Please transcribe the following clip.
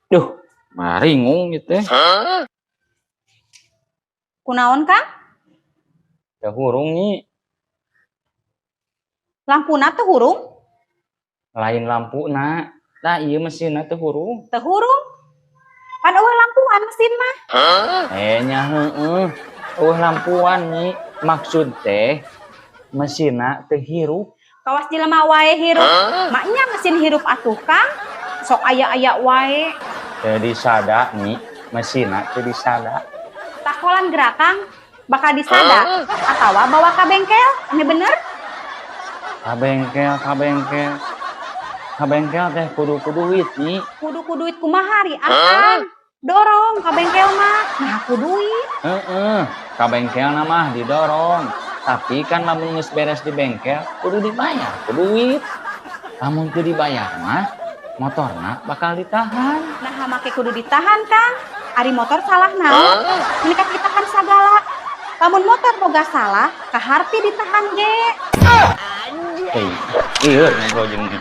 Duh, maringung gitu teh. Kunaon, Kang? Teu hurung, Nyi. Lampuna teu hurung? Lain lampuna. Nah, ieu mesinna teu hurung. Teu hurung. Pan euweuh lampuan mesin mah. Eh, nya heeh. Euweuh lampuan, Nyi. Maksud teh mesinna teu hirup. Kawas jelema wae hirup. Maknya mesin hirup atuh, Kang. Sok aya-aya wae. Teu disada, Nyi. Mesinna teu disada. Takolan geura, Kang. Bakal disada atawa bawa ka bengkel. Ini bener? Ka bengkel, ka bengkel. Ka bengkel teh kudu ku duit, Nyi. Kudu ku duit kumaha ari Akang? Dorong ka bengkel mah. Nah, ku duit. Heeh, ka bengkel mah didorong. Tapi kan lamun geus beres di bengkel kudu dibayar ku duit. Lamun teu dibayar mah motorna bakal ditahan. Nah, make kudu ditahan, Kang? Ari motor salah naon? Meni ditahan sagala. Lamun motor boga salah, kaharti ditahan ge. Hei, iya ngobrol jeung.